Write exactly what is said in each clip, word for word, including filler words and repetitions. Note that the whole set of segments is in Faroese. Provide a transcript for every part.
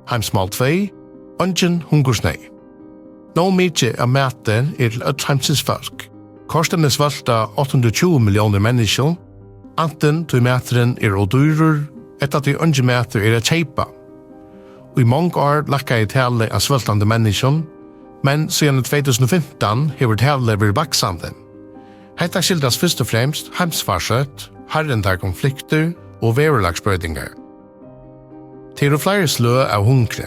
Heimsmál tvey, eingin hungursneyð. Nóg mikið av mati er til øll heimsins fólk. Kortini svølta átta hundrað og tjúgu milliónir menniskju, antin tí maturin er ov dýrur, ella tí eingin matur er at keypa. Í mong ár lækkaði talið av svøltandi menniskjum, men síðan í tvey túsund og fimtan hevur talið verið vaksandi. Hetta skyldast fyrst og fremst heimsfarsótt, harðindar konfliktir og veðurlagsbroytingar. Tað eru fleiri sløg av hungri.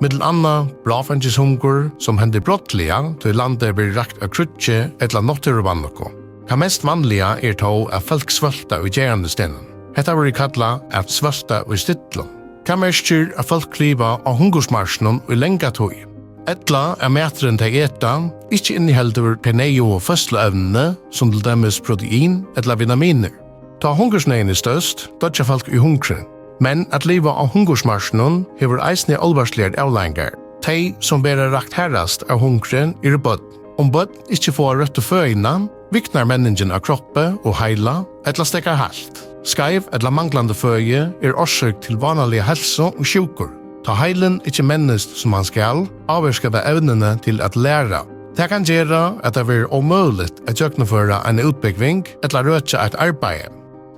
Millum annað bráðfeingishungur, sum hendir brádliga, tí landið verður rakt av kríggi ella náttúruvanlukku. Tað mest vanliga er tó, at fólk svølta í gerandisdegnum. Hetta verður kallað at svølta í stillum. Tað merkir, at fólk liva á hungursmarkinum í langa tíð. Ella at maturin, tey eta, ikki inniheldur tey neyðugu føðsluevnini, sum til dømis protein ella vitaminir. Tá hungursneyðin er størst, doyggja fólk í hungri. Men at liva á hungursmarkinum hevur eisini álvarsligar avleiðingar. Tey, sum verða rakt harðast av hungri, eru børn. Um børn ikki fáa røttu føðina, viknar menningin av kroppi og heila, ella steðgar heilt. Skeiv ella manglandi føði er orsøk til vánaliga heilsu og sjúkur. Tá heilin ikki mennist, sum hann skal, ávirkar tað evnini til at læra. Tað kann gera, at tað verður ómøguligt at gjøgnumføra eina útbúgving ella røkja eitt arbeiði.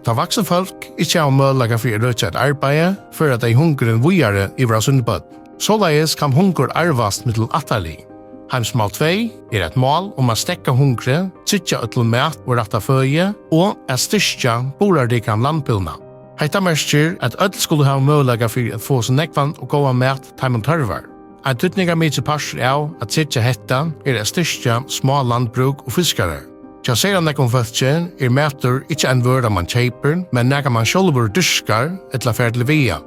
Tá vaksin fólk ikki hava møguleika fyri at røkja eitt arbeiði, føra tey hungurin víðari yvir á síni børn. Soleiðis kann hungur arvast millum ættarlið. Heimsmál tvey er eitt mál um at steðga hungri, tryggja øllum mat og rætta føði og at styrkja burðardigan landbúnað. Hetta merkir, at øll skulu hava møguleika fyri at fáa so nógvan og góðan mat, teimum tørvar. Ein týdningarmikil partur av at tryggja hetta er at styrkja smá landbrúk og fiskarar. Hjá sera nógvum fólki er matur ikki ein vøra, man keypir, men nakað, man sjálvur dyrkar ella fær til vega.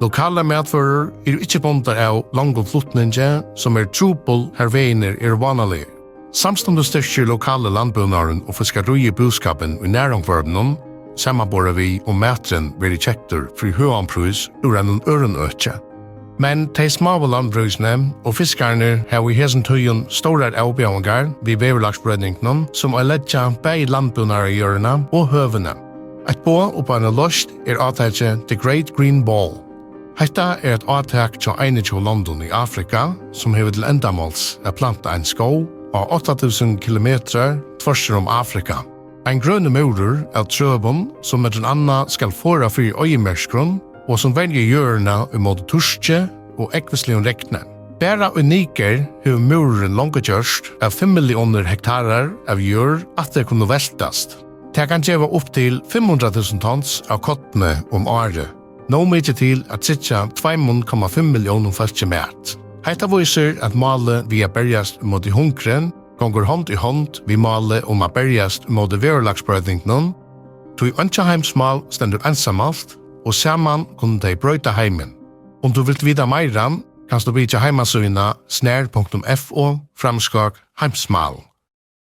Lokalar matvørur eru ikki bundnar av longum flutningi, sum er trupul, har vegirnir eru vánaligir. Samstundis styrkir lokali landbúnaðurin og fiskaríið búskapin í nærumhvørvinum, samanborið við um maturin verður keyptur fyri høgan prís úr einum øðrum øki. Men tey smáu landbrúkini og fiskararnir hava í hesum tíðum stórar avbjóðingar við veðurlagsbroytingunum, sum oyðileggja bæði landbúnaðarjørðina og høvini. Eitt boð upp á eina loysn er átakið The Great Green Wall. Hetta er eitt átak hjá einogtjúgu londum í Afrika, sum hevur til endamáls at planta ein skóg á átta túsund kilometrar tvørtur um Afrika. Ein grønur múrur av trøum, sum millum annað skal forða fyri oyðimerkjum og sum verjir jørðina ímóti turki og ógvusligum regni. Bara í Niger hevur múrurin longu gjørt, at fimm milliónir hektarar av jørð aftur kunnu veltast. Tað kann geva upp til fimm hundrað túsund tons av korni um árið. Nóg mikið til at tryggja tveimum komma fimm milliónum fólki mat. Hetta vísir, at málið við at berjast móti hungri gongur hond í hond við málið um at berjast móti veðurlagsbroytingunum, tí einki heimsmál stendur einsamalt, og saman kunnu tey broyta heimin. Um tú vilt vita meira, kanst tú vitja heimasíðuna snar punktum f o framskák heimsmál.